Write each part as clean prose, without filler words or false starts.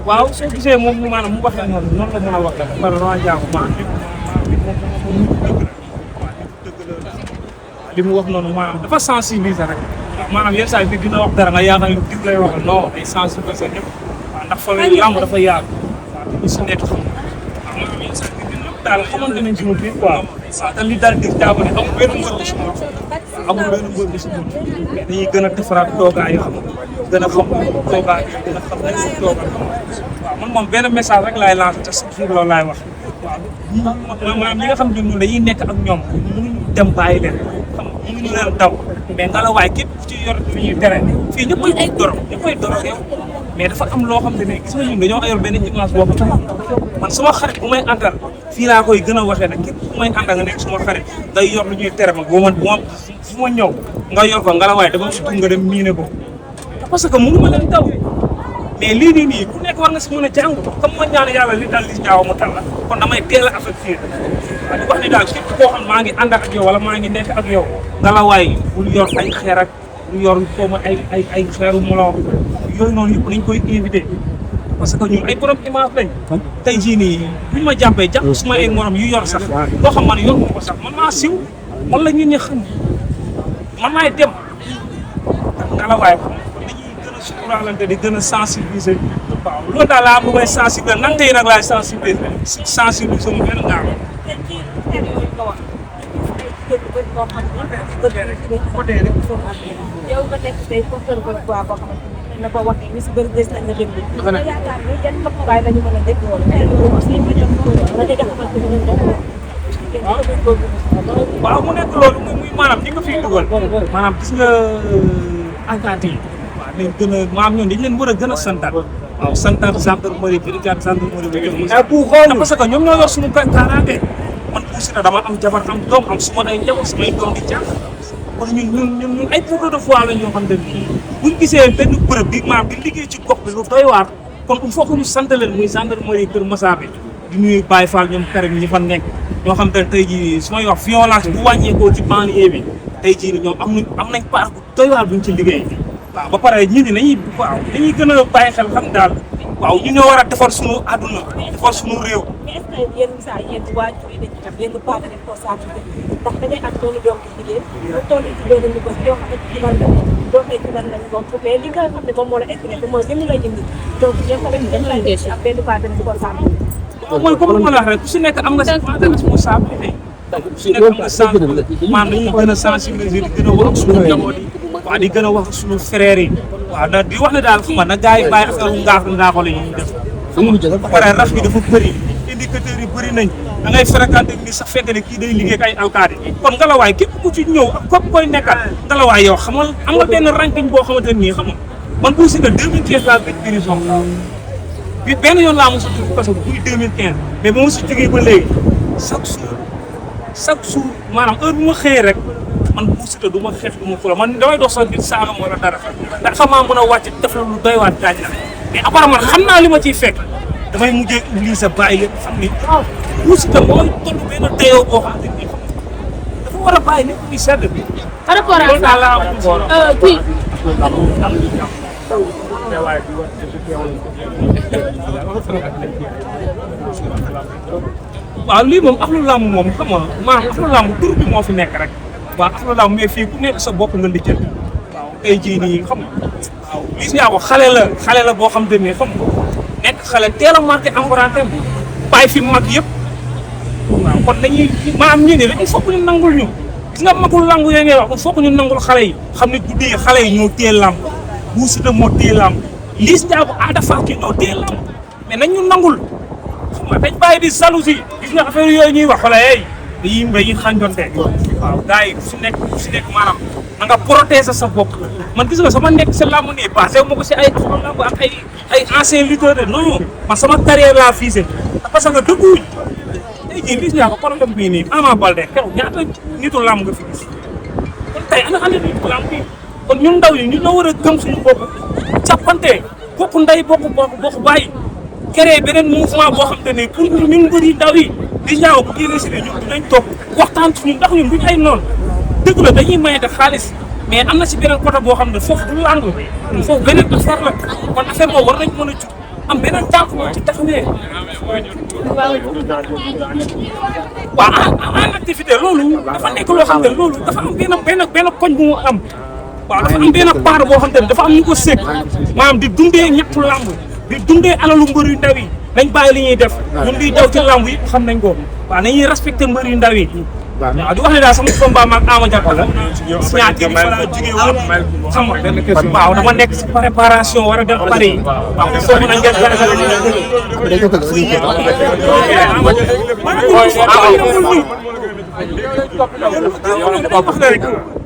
waaw soo gisee moom maanaam mu waxee noonu la mën a wax rek par rapport ak li mu wax noonu maanaam dafa sensibiliser rek maanaam yenn saa yi bi dina wax dara nga yaakaar ni dig lay waxal non day sensibiliser ñëpp waaw ndax famille lamb dafa yaatu waaw ñu si nekk xam waaw maanaam yenn saa yi bi dina daal xamante nañ suñu biir quoi waaw te li daal dig jàpp ne amul benn mbër bu si mën amul benn mbër bu si mën mais dañuy gën a defaraat toogaay yoo xam gën a xam toogaay gën a xam nañ si toogaay waaw man moom benn message rek laay lancé te chaque jour loolu laay wax waaw maanaam ñi nga xam ne ñun dañuy nekk ak ñoom mënuñu dem bàyyi leen xam mënuñu leen daw mais nga la waaye képp ci yor li ñuy tere fii ñëppay ay dorog yow mais dafa am loo xam ne gis nga ñun dañoo yor benn image boo xam man suma xarit bu may àndal fii laa koy gën a waxee nag képp bu may àndal nga nekk suma xarit day yor lu ñuy tere ma bu ma ñëw nga yor ko nga la waaye dama si dugg nga dem miine ko parce que mënu ma leen daw mais lii nii ku nekk war nga si mën a jàng comme ma ñaan yàlla li dal li ñaaw mu tal la kon damay teel a affecté waaw di wax ni daal képp koo xam maa ngi ànd ak yow wala maa ngi nekk ak yow nga la waay bul yor ay xeer ak bul yor xaw ma ay xeeru moloo yooyu noonu yëpp nañ koy invité parce que ñun ay borom image lañ tey jii nii buñ ma jàppee jàpp suma ay morom yu yor sax loo xam man yor ma ko sax man maa siw man la ñun ñi xam man maay dem nga la waay suraalante di gën a sensibiliser waaw loolu daal laa bëgg a sensibiliser nante yi nag laay sensibiliser mu benn gaaw yow nga nekk tey porteur de voix boo xamante ne ko waxee ñu si bëri des nañ la déglu nga yaakaar ni yan matuwaay la ñu mën a dégg wala aussi nga xamante ne waaw mu nekk loolu muy maanaam ñi nga fiy dugal maanaam gis nga alkaati yi nañ gën a maam ñoom dañ leen war a gën a santaat waaw santaat gendarmerie brigade gendarmerie bi parce que ñoom ñoo yor suñu kaaraange man aussi na dama am jabar am doom am suma ay njaboot samay doom di jàng kon ñun ay porte de voix la ñoo xam ne buñ gisee benn bërëb bi maam di liggéey ci gox bi lu doy waar kon il faut que ñu sant leen muy gendarmerie Kër Massar bi di nuyu Baye Fall ñoom Karim ñi fa nekk ñoo xam te ne tey jii su may wax violence bu wàññeekoo ci banlieue bi tey jii ni ñoom am nañ part bu doy waar buñ ci liggéey waaw ba pare ñun dañuy gën a bàyyi xel xam daal waaw ñu ñoo war a defar sunu àdduna defar sunu réew. mais est-ce que yenn saa yenn waajur yi dañuy def yenn part de responsabilité ndax da ngay am doolu doom ci jigéen ba toll ci loolu ñu ko yoo xam ne ci man la doom ay ci man lañ bokk mais li nga xam ne moom moo la intéressé mooy li mu lay indi donc ñoom tamit dañ lay def ak benn part de responsabilité. waaw mooy comme ma la wax rek ku si nekk am nga si part de responsabilité ku si nekk am nga sensibiliser maanaam dañuy gën a sensibiliser di gën a wax suñu njaboot yi waaw di gën a wax suñu frères yi waaw da di wax ne daal xam nga na gars yi bàyyi affaire ngaaxu la ñuy def ba pare raf bi dafa bëri indicateurs yi bëri nañ da ngay fréquenté ni sax fekk ne kii day liggéey ak ay alkaati kon ngelawaay képp ku ci ñëw ak képp koy nekkat ngelawaay yow xamal am nga benn ranking boo xamante ne nii xam nga man bu si que 2015 laa gëj prison bi benn yoon laa mos a dugg parce que buy 2015 mais ba ma si jógee ba léegi chaque jour maanaam heure bu ma xëyee rek man bu si que du ma xeex du ma xula man damay dox sax nit saaga wala dara ndax xam maa mën a wàcc def la lu doy waat gaañ la mais apparemment xam naa li ma ciy fekk damay mujjee lii sa bàyyi lépp xam ni bu si que mooy toll benn dayoo boo xam ne nii dafa war a bàyyi lépp muy sedd bi. par rapport ak ça kii. waaw lii moom axlu làmb moom xam nga maanaam axlu làmb tur bi moo fi nekk rek waaw axlu làmb mais fii ku nekk sa bopp nga lijjanti waaw tey jii nii xam nga waaw lii si yaa ko xale la boo xam te ne xam nga nekk xale teel a marqué emprunté bàyyi fi mag yëpp waaw kon dañuy maanaam ñii nii il faut que ñu nangul ñu gis nga magul làmb yooyu ngay wax il faut que ñu nangul xale yi xam ne guddi yi xale yi ñoo téye làmb Bou Siteu moo téye làmb Liss Ndiago Ada Fass kii ñoo téye lamb mais nañ ñu nangul xam nga dañ bàyyi di jalousie gis nga affaire yooyu ñuy wax wala hey dañuy xànjonte waaw gars yi su nekk maanaam na nga protéger sa bopp man gis nga sama nekk si lamb nii passé wu ma ko si ay lamb ak ay anciens lutteurs de non man sama carrière laa fiisé parce que dëgguwuñ tey jii Liss Ndiago problème bii nii Ama Baldé keroog ñaata nitu lamb nga fi gis kon tey ana nitu lamb bi kon ñun ndaw yi ñu la war a gëm suñu bopp jàppante bokk ndey bokk bàyyi créer beneen mouvement boo xam te ne pour ñun mbër yi ndaw yi Liss Ndiago bu génnee si ne ñun dinañ toog waxtaan suñu ndax ñun duñ ay noonu dëgg la dañuy mayante xaalis mais am na si beneen côté boo xam ne foofu du làng foofu beneen affaire la kon affaire boobu war nañ mën a jug am beneen tànk moo ci taxawee waaw en activité loolu dafa nekk loo xam ne loolu dafa am benn koñ bu mu am waaw dafa am benn part boo xam te ne dafa am ñu ko séq maanaam di dundee ñettu làmb di dundee alalu mbër yu ndaw yi nañ bàyyi li ñuy def ñun liy daw ci làmb yi xam nañ ko waaw nañuy respecté mbër yu ndaw yi waaw di wax ne daal sama combat maag Ama Dia signature bi fa laa jógee woon xam nga waaw dama nekk si préparation war a dem Paris waaw soo mën a ngeen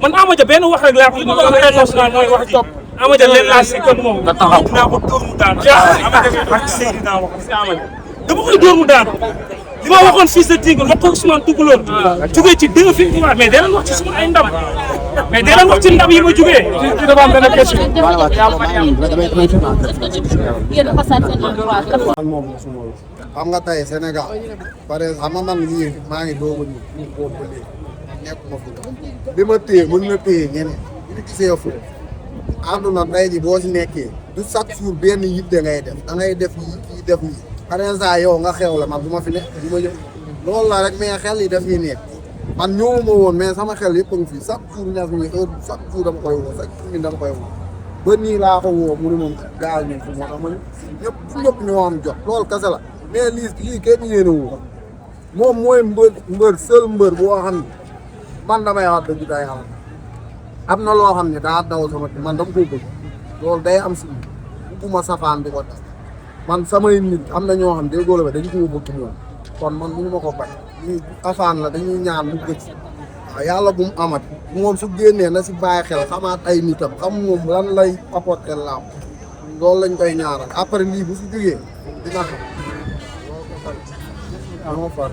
man Ama Dia benn wax rek laa ko international mooy wax ji Ama Dia leen laa sekkoon moom dinaa ko dóor mu daanu Ama Dia ak Seydina wax si Ama Dia dama koy dóor mu daanu li ma waxoon fils de Tigre wax ko Ousmane Toucouleur jugee ci 2 victoires mais dee leen wax ci suma ay ndam mais dee leen wax ci ndam yi ma jugee ci dafa am benn question xam nga tey Sénégal par exemple xam nga man lii maa ngi doog a ñu boobu ba léegi nekkuma fi bi ma téye mën na téye ñeneen ñu gisee fu àdduna tey ji boo si nekkee du chaque jour benn yitte ngay def da ngay def yi kii def nii par exemple yow nga xew la man du ma fi nekk du ma ñëw loolu la rek mais xel yi daf ñuy nekk man ñëwuma woon mais sama xel yëpp a ngi fi chaque jour ñaar mi heure chaque jour dama koy woo chaque jour dama koy woo ba nii laa ko woo mu ne moom gaal ñu fi moo tax ma ñëpp ñoo am jot loolu kese la mais lii kenn yéene wu moom mooy mbër seul mbër boo xam ne man damay wax dëgg day am na loo xam ne daa daw sama man dama ko bëgg loolu day am si bugguma safaan di ko def man samay nit am na ñoo xam ne déggoo la ba dañu ko bëgg moom kon man mënu ma ko bañ lii safaan la dañuy ñaan mu gëj waaw yàlla bu mu amat moom su génnee na si bàyyi xel xamaat ay nitam xam moom lan lay apporter làmb loolu lañ koy ñaaral après lii bu si jógee dina xam moo far